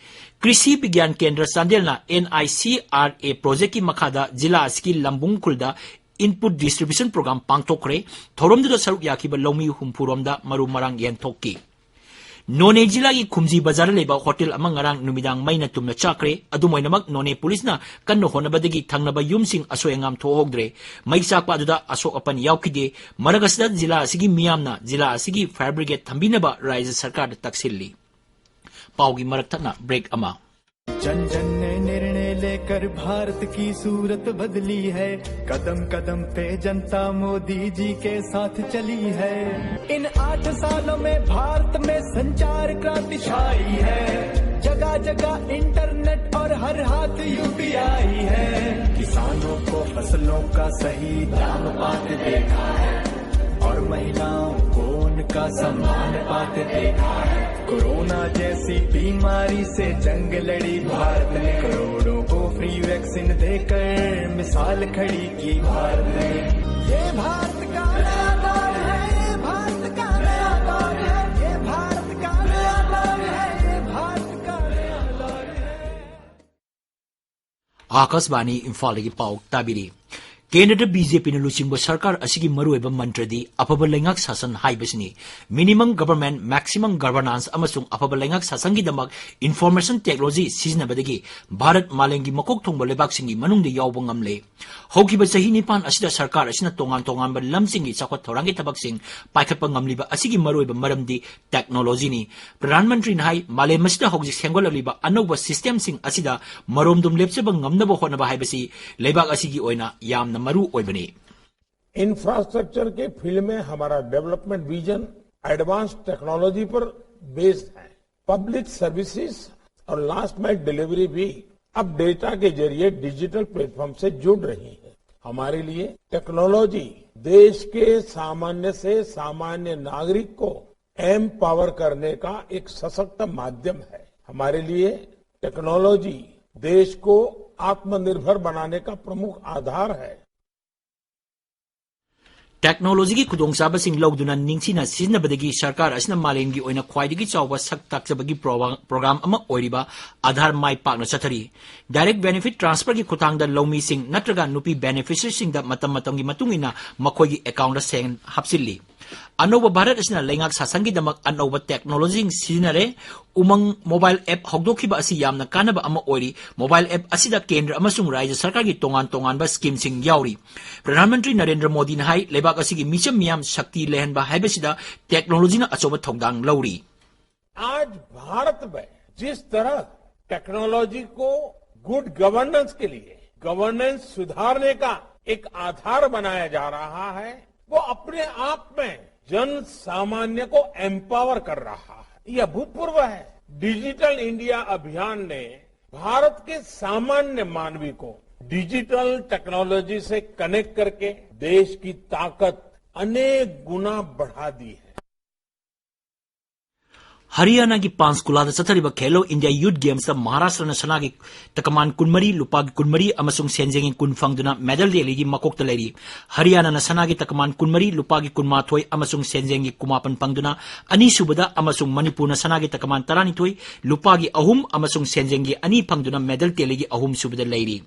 ꯀ꯭ꯔꯤꯁꯤ ꯕꯤꯒ꯭ꯌꯥꯟ ꯀꯦꯟꯗ꯭ꯔ ꯆꯥꯟꯗꯦꯜꯅ N I C R A projectꯀꯤ ꯃꯈꯥꯗ ꯖꯤꯂꯥ ꯑꯁꯤꯒꯤ ꯂꯝꯕꯨꯡ ꯈꯨꯜꯗ input distribution program ꯄꯥꯡꯊꯣꯛꯈ꯭ꯔꯦ꯫ ꯊꯧꯔꯝꯗꯨꯗ ꯁꯔꯨꯛ ꯌꯥꯈꯤꯕ ꯂꯧꯃꯤ ꯍꯨꯝꯐꯨ ꯔꯣꯝꯗ ꯃꯔꯨ ꯃꯔꯥꯡ ꯌꯦꯟꯊꯣꯛꯈꯤ꯫ ꯅꯣꯅꯦ ꯖꯤꯂꯥꯒꯤ ꯈꯨꯝꯖꯤ ꯕꯖꯥꯔꯗ ꯂꯩꯕ ꯍꯣꯇꯦꯜ ꯑꯃ ꯉꯔꯥꯡ ꯅꯨꯃꯤꯗꯥꯡ ꯃꯩꯅ ꯇꯨꯝꯅ ꯆꯥꯛꯈ꯭ꯔꯦ꯫ ꯑꯗꯨꯝ ꯑꯣꯏꯅꯃꯛ, ꯅꯣꯅꯦ ꯄꯨꯂꯤꯁꯅ ꯀꯟꯅ ꯍꯣꯠꯅꯕꯗꯒꯤ ꯊꯪꯅꯕ ꯌꯨꯝꯁꯤꯡ ꯑꯁꯣꯏ ꯑꯉꯥꯝ ꯊꯣꯛꯍꯧꯗ꯭ꯔꯦ꯫ ꯃꯩ ꯆꯥꯛꯄ ꯑꯗꯨꯗ ꯑꯁꯣꯛ ꯑꯄꯟ ꯌꯥꯎꯈꯤꯗꯦ꯫ ꯃꯔꯛ ꯑꯁꯤꯗ, ꯖꯤꯂꯥ ꯑꯁꯤꯒꯤ ꯃꯤꯌꯥꯝꯅ ꯖꯤꯂꯥ ꯑꯁꯤꯒꯤ fire brigade ꯊꯝꯕꯤꯅꯕ ꯔꯥꯖ꯭ꯌ ꯁꯔꯀꯥꯔꯗ ꯇꯛꯁꯤꯜꯂꯤ꯫ ꯄꯥꯎꯒꯤ ꯃꯔꯛ ꯊꯠꯅ break ꯑꯃ꯫ जन जन ने निर्णय लेकर भारत की सूरत बदली है। कदम कदम पे जनता मोदी जी के साथ चली है। इन आठ सालों में भारत में संचार क्रांति छाई है। जगह जगह internet और हर हाथ U P I है। किसानों को फसलों का सही दाम पाते देखा है और महिलाओं को उनका सम्मान पाते देखा है। कोरोना जैसी बीमारी से जंग लड़ी भारत ने, करोड़ों को free vaccine देकर मिसाल खड़ी की भारत ने। ये भारत का नया दौर है, ये भारत का नया दौर है, ये भारत का नया दौर है, ये भारत का नया दौर है। ꯑꯥꯀꯥꯁꯕꯥꯅꯤ ꯏꯝꯐꯥꯜꯗꯒꯤ ꯄꯥꯎ ꯇꯥꯕꯤꯔꯤ꯫ ꯀꯦꯟꯗ꯭ꯔꯗ ꯕꯤ ꯖꯦ ꯄꯤꯅ ꯂꯨꯆꯤꯡꯕ ꯁꯔꯀꯥꯔ ꯑꯁꯤꯒꯤ ꯃꯔꯨꯑꯣꯏꯕ ꯃꯟꯇ꯭ꯔꯗꯤ ꯑꯐꯕ ꯂꯩꯉꯥꯛ ꯁꯥꯁꯟ ꯍꯥꯏꯕꯁꯤꯅꯤ꯫ Minimum government, maximum governance ꯑꯃꯁꯨꯡ ꯑꯐꯕ ꯂꯩꯉꯥꯛ ꯁꯥꯁꯟꯒꯤꯗꯃꯛ information technology ꯁꯤꯖꯤꯟꯅꯕꯗꯒꯤ ꯚꯥꯔꯠ ꯃꯥꯂꯦꯝꯒꯤ ꯃꯀꯣꯛ ꯊꯣꯡꯕ ꯂꯩꯕꯥꯛꯁꯤꯡꯒꯤ ꯃꯅꯨꯡꯗ ꯌꯥꯎꯕ ꯉꯝꯂꯦ꯫ ꯍꯧꯈꯤꯕ ꯆꯍꯤ ꯅꯤꯄꯥꯟ ꯑꯁꯤꯗ ꯁꯔꯀꯥꯔ ꯑꯁꯤꯅ ꯇꯣꯉꯥꯟ ꯇꯣꯉꯥꯟꯕ ꯂꯝꯁꯤꯡꯒꯤ ꯆꯥꯎꯈꯠ ꯊꯧꯔꯥꯡꯒꯤ ꯊꯕꯛꯁꯤꯡ ꯄꯥꯏꯈꯠꯄ ꯉꯝꯂꯤꯕ ꯑꯁꯤꯒꯤ ꯃꯔꯨꯑꯣꯏꯕ ꯃꯔꯝꯗꯤ technologyꯅꯤ꯫ ꯄ꯭ꯔꯙꯥꯟ ꯃꯟꯇ꯭ꯔꯤꯅ ꯍꯥꯏ, ꯃꯥꯂꯦꯝ ꯑꯁꯤꯗ ꯍꯧꯖꯤꯛ ꯁꯦꯝꯒꯠꯂꯛꯂꯤꯕ ꯑꯅꯧꯕ systemꯁꯤꯡ ꯑꯁꯤꯗ ꯃꯔꯣꯝꯗꯣꯝ ꯂꯦꯞꯆꯕ ꯉꯝꯅꯕ ꯍꯣꯠꯅꯕ ꯍꯥꯏꯕꯁꯤ ꯂꯩꯕꯥꯛ ꯑꯁꯤꯒꯤ ꯑꯣꯏꯅ ꯌꯥꯝꯅ ꯃꯔꯨ ꯑꯣꯏꯕꯅꯤ꯫ इंफ्रास्ट्रक्चर के फील्ड में हमारा डेवलपमेंट विजन एडवांस टेक्नोलॉजी पर बेस्ड है। पब्लिक सर्विसेज और लास्ट माइल डिलीवरी भी अब डेटा के जरिए डिजिटल प्लेटफॉर्म से जुड़ रही है। हमारे लिए टेक्नोलॉजी देश के सामान्य से सामान्य नागरिक को एम्पावर करने का एक सशक्त माध्यम है। हमारे लिए टेक्नोलॉजी देश को आत्मनिर्भर बनाने का प्रमुख आधार है। Technologyꯒꯤ ꯈꯨꯗꯣꯡꯆꯥꯕꯁꯤꯡ ꯂꯧꯗꯨꯅ ꯅꯤꯡꯊꯤꯅ ꯁꯤꯖꯤꯟꯅꯕꯗꯒꯤ ꯁꯔꯀꯥꯔ ꯑꯁꯤꯅ ꯃꯥꯂꯦꯝꯒꯤ ꯑꯣꯏꯅ ꯈ꯭ꯋꯥꯏꯗꯒꯤ ꯆꯥꯎꯕ ꯁꯛ ꯇꯥꯛꯆꯕꯒꯤ ꯄ꯭ꯔꯣꯒ꯭ꯔꯥꯝ ꯑꯃ ꯑꯣꯏꯔꯤꯕ ꯑꯥꯙꯥꯔ ꯃꯥꯏ ꯄꯥꯛꯅ ꯆꯠꯊꯔꯤ꯫ Direct benefit transferꯒꯤ ꯈꯨꯠꯊꯥꯡꯗ ꯂꯧꯃꯤꯁꯤꯡ ꯅꯠꯇ꯭ꯔꯒ ꯅꯨꯄꯤ beneficiaryꯁꯤꯡꯗ ꯃꯇꯝ ꯃꯇꯝꯒꯤ ꯃꯇꯨꯡ ꯏꯟꯅ ꯃꯈꯣꯏꯒꯤ accountꯇ ꯁꯦꯜ ꯍꯥꯞꯆꯤꯜꯂꯤ꯫ ꯑꯅꯧꯕ ꯚꯥꯔꯠ ꯑꯁꯤꯅ ꯂꯩꯉꯥꯛ ꯁꯥꯁꯟꯒꯤꯗꯃꯛ ꯑꯅꯧꯕ technologyꯁꯤꯡ ꯁꯤꯖꯤꯟꯅꯔꯦ꯫ ꯎꯃꯪ mobile app ꯍꯧꯗꯣꯛꯈꯤꯕ ꯑꯁꯤ ꯌꯥꯝꯅ ꯀꯥꯟꯅꯕ ꯑꯃ ꯑꯣꯏꯔꯤ꯫ Mobile app ꯑꯁꯤꯗ ꯀꯦꯟꯗ꯭ꯔ ꯑꯃꯁꯨꯡ ꯔꯥꯖ꯭ꯌ ꯁꯔꯀꯥꯔꯒꯤ ꯇꯣꯉꯥꯟ ꯇꯣꯉꯥꯟꯕ schemeꯁꯤꯡ ꯌꯥꯎꯔꯤ꯫ ꯄ꯭ꯔꯙꯥꯟ ꯃꯟꯇ꯭ꯔꯤ ꯅꯔꯦꯟꯗ꯭ꯔ ꯃꯣꯗꯤꯅ ꯍꯥꯏ, ꯂꯩꯕꯥꯛ ꯑꯁꯤꯒꯤ ꯃꯤꯆꯝ ꯃꯤꯌꯥꯝ ꯁꯛꯇꯤ ꯂꯩꯍꯟꯕ ꯍꯥꯏꯕꯁꯤꯗ technologyꯅ ꯑꯆꯧꯕ ꯊꯧꯗꯥꯡ ꯂꯧꯔꯤ꯫ आज भारत में जिस तरह टेक्नोलॉजी को गुड गवर्नेंस के लिए, गवर्नेंस सुधारने का एक आधार बनाया जा रहा है, वो अपने आप में जन सामान्य को एम्पावर कर रहा है। ये अभूतपूर्व है। डिजिटल इंडिया अभियान ने भारत के सामान्य मानवी को डिजिटल टेक्नोलॉजी से कनेक्ट करके देश की ताकत अनेक गुना बढ़ा दी है। ꯍꯔꯤꯌꯥꯅꯥꯒꯤ ꯄꯥꯟꯆꯀꯨꯂꯥꯗ ꯆꯠꯊꯔꯤꯕ ꯈꯦꯂꯣ ꯏꯟꯗꯤꯌꯥ ꯌꯨꯊ ꯒꯦꯝꯁꯇ ꯃꯍꯥꯔꯥꯁꯇ꯭ꯔꯅ ꯁꯅꯥꯒꯤ ꯇꯀꯃꯥꯟ ꯀꯨꯟꯃꯔꯤ, ꯂꯨꯄꯥꯒꯤ ꯀꯨꯟꯃꯔꯤ ꯑꯃꯁꯨꯡ ꯁꯦꯟꯖꯦꯡꯒꯤ ꯀꯨꯟ ꯐꯪꯗꯨꯅ ꯃꯦꯗꯜ ꯇꯦꯂꯤꯒꯤ ꯃꯀꯣꯛꯇ ꯂꯩꯔꯤ꯫ ꯍꯔꯤꯌꯥꯅꯥꯅ ꯁꯅꯥꯒꯤ ꯇꯀꯃꯥꯟ ꯀꯨꯟꯃꯔꯤ, ꯂꯨꯄꯥꯒꯤ ꯀꯨꯟꯃꯥꯊꯣꯏ ꯑꯃꯁꯨꯡ ꯁꯦꯟꯖꯦꯡꯒꯤ ꯀꯨꯟꯃꯥꯄꯟ ꯐꯪꯗꯨꯅ ꯑꯅꯤꯁꯨꯕꯗ ꯑꯃꯁꯨꯡ ꯃꯅꯤꯄꯨꯔꯅ ꯁꯅꯥꯒꯤ ꯇꯀꯃꯥꯟ ꯇꯔꯥꯅꯤꯊꯣꯏ, ꯂꯨꯄꯥꯒꯤ ꯑꯍꯨꯝ ꯑꯃꯁꯨꯡ ꯁꯦꯟꯖꯦꯡꯒꯤ ꯑꯅꯤ ꯐꯪꯗꯨꯅ ꯃꯦꯗꯜ ꯇꯦꯂꯤꯒꯤ ꯑꯍꯨꯝꯁꯨꯕꯗ ꯂꯩꯔꯤ꯫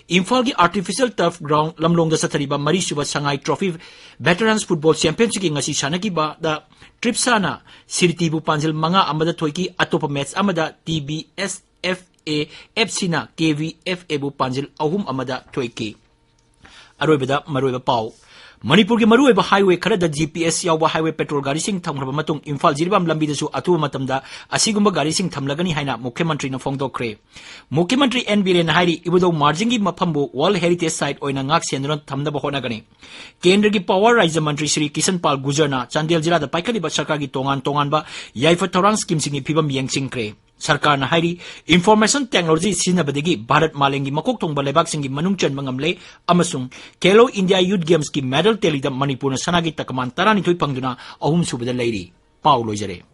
ꯏꯝꯐꯥꯜꯒꯤ ꯑꯥꯔꯇꯤꯐꯤꯁꯤꯌꯦꯜ ꯇꯔꯐ ꯒ꯭ꯔꯥꯎꯟ ꯂꯝꯂꯣꯡꯗ ꯆꯠꯊꯔꯤꯕ ꯃꯔꯤꯁꯨꯕ ꯁꯉꯥꯏ ꯇ꯭ꯔꯣꯐꯤ ꯚꯦꯇꯔꯟꯁ ꯐꯨꯠꯕꯣꯜ ꯆꯦꯝꯄꯤꯌꯟꯁꯤꯞꯀꯤ ꯉꯁꯤ ꯁꯥꯟꯅꯈꯤꯕꯗ ꯇ꯭ꯔꯤꯞꯁꯥꯅ ꯁꯤꯔꯤꯇꯤꯕꯨ ꯄꯥꯟꯖꯤꯜ ꯃꯉꯥ ꯑꯃꯗ ꯊꯣꯏꯈꯤ꯫ ꯑꯇꯣꯞꯄ ꯃꯦꯠꯆ ꯑꯃꯗ T B S F A F ꯁꯤꯅ ꯀꯦ ꯚꯤ ꯑꯦꯐ ꯑꯦꯕꯨ ꯄꯥꯟꯖꯤꯜ ꯑꯍꯨꯝ ꯑꯃꯗ ꯊꯣꯏꯈꯤ꯫ ꯑꯔꯣꯏꯕꯗ ꯃꯔꯨꯑꯣꯏꯕ ꯄꯥꯎ꯫ ꯃꯅꯤꯄꯨꯔꯒꯤ ꯃꯔꯨꯑꯣꯏꯕ ꯍꯥꯏꯋꯦ ꯈꯔꯗ ꯖꯤ ꯄꯤ ꯑꯦꯁ ꯌꯥꯎꯕ ꯍꯥꯏꯋꯦ ꯄꯦꯇ꯭ꯔꯣꯜ ꯒꯥꯔꯤꯁꯤꯡ ꯊꯝꯈ꯭ꯔꯕ ꯃꯇꯨꯡ ꯏꯝꯐꯥꯜ ꯖꯤꯔꯤꯕꯥꯝ ꯂꯝꯕꯤꯗꯁꯨ ꯑꯊꯨꯕ ꯃꯇꯝꯗ ꯑꯁꯤꯒꯨꯝꯕ ꯒꯥꯔꯤꯁꯤꯡ ꯊꯝꯂꯒꯅꯤ ꯍꯥꯏꯅ ꯃꯨꯈ꯭ꯌꯃꯟꯇ꯭ꯔꯤꯅ ꯐꯣꯡꯗꯣꯛꯈ꯭ꯔꯦ꯫ ꯃꯨꯈ꯭ꯌꯃꯟꯇ꯭ꯔꯤ ꯑꯦꯟ ꯕꯤꯔꯦꯟꯅ ꯍꯥꯏꯔꯤ, ꯏꯕꯨꯙꯧ ꯃꯥꯔꯖꯤꯡꯒꯤ ꯃꯐꯝꯕꯨ ꯋꯥꯔꯜꯗ ꯍꯦꯔꯤꯇꯦꯖ ꯁꯥꯏꯠ ꯑꯣꯏꯅ ꯉꯥꯛ ꯁꯦꯟꯗꯨꯅ ꯊꯝꯅꯕ ꯍꯣꯠꯅꯒꯅꯤ꯫ ꯀꯦꯟꯗ꯭ꯔꯒꯤ ꯄꯥꯋꯔ ꯔꯥꯖ꯭ꯌ ꯃꯟꯇ꯭ꯔꯤ ꯁ꯭ꯔꯤ ꯀꯤꯁꯟ ꯄꯥꯜ ꯒꯨꯖꯔꯅ ꯆꯥꯟꯗꯦꯜ ꯖꯤꯂꯥꯗ ꯄꯥꯏꯈꯠꯂꯤꯕ ꯁꯔꯀꯥꯔꯒꯤ ꯇꯣꯉꯥꯟ ꯇꯣꯉꯥꯟꯕ ꯌꯥꯏꯐ ꯊꯧꯔꯥꯡ ꯁ꯭ꯀꯤꯝꯁꯤꯡꯒꯤ ꯐꯤꯕꯝ ꯌꯦꯡꯁꯤꯟꯈ꯭ꯔꯦ꯫ ꯁꯔꯀꯥꯔꯅ ꯍꯥꯏꯔꯤ, ꯏꯟꯐꯣꯔꯃꯦꯁꯟ ꯇꯦꯛꯅꯣꯂꯣꯖꯤ ꯁꯤꯖꯤꯟꯅꯕꯗꯒꯤ ꯚꯥꯔꯠ ꯃꯥꯂꯦꯝꯒꯤ ꯃꯀꯣꯛ ꯊꯣꯡꯕ ꯂꯩꯕꯥꯛꯁꯤꯡꯒꯤ ꯃꯅꯨꯡ ꯆꯟꯕ ꯉꯝꯂꯦ ꯑꯃꯁꯨꯡ ꯈꯦꯂꯣ ꯏꯟꯗꯤꯌꯥ ꯌꯨꯊ ꯒꯦꯝꯁꯀꯤ ꯃꯦꯗꯜ ꯇꯦꯂꯤꯗ ꯃꯅꯤꯄꯨꯔꯅ ꯁꯅꯥꯒꯤ ꯇꯀꯃꯥꯟ ꯇꯔꯥꯅꯤꯊꯣꯏ ꯐꯪꯗꯨꯅ ꯑꯍꯨꯝꯁꯨꯕꯗ ꯂꯩꯔꯤ꯫ ꯄꯥꯎ ꯂꯣꯏꯖꯔꯦ꯫